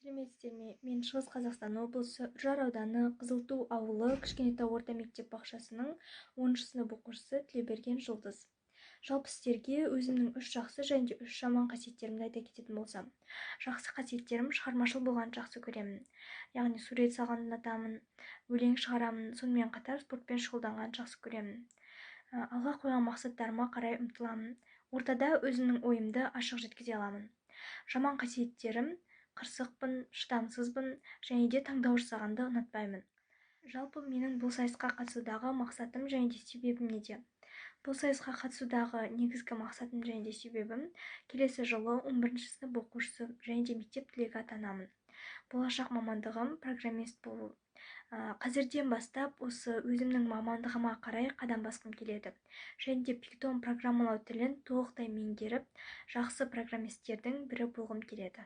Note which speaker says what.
Speaker 1: Сәлеметсіздер ме? Мен Шығыс Қазақстан облысы, Үржар ауданы, Қызылту ауылы, Кішкенетау орта мектеп бақшасының 10-сынып оқушысы Тілеуберген Жұлдыз. Жалпы, сіздерге өзімнің үш жақсы және де үш жаман қасиеттерімді айта кететін болсам, жақсы қасиеттерім: шығармашыл болғанды жақсы көремін, яғни сурет салғанды ұнатамын, өлең шығарамын, сонымен қатар спортпен шұғылданғанды жақсы көремін. Алға қойған мақсаттарыма қарай ұмтыламын, ортада өзімнің ойымды ашық жеткізе аламын. Жаман қасиеттерім: қырсықпын, шыдамсызбын және де таңдау жасағанды ұнатпаймын. Жалпы, менің бұл сайысқа қатысудағы мақсатым және де себебім неде? Бұл сайысқа қатысудағы негізгі мақсатым және де себебім: келесі жылы 11 сынып оқушысы және де мектеп түлегі атанамын. Болашақ мамандығым — программист болу. Қазірден бастап осы өзімнің мамандығыма қарай қадам басқым келеді және де Python программалау тілін толықтай меңгеріп, жақсы программистердің бірі болғым келеді.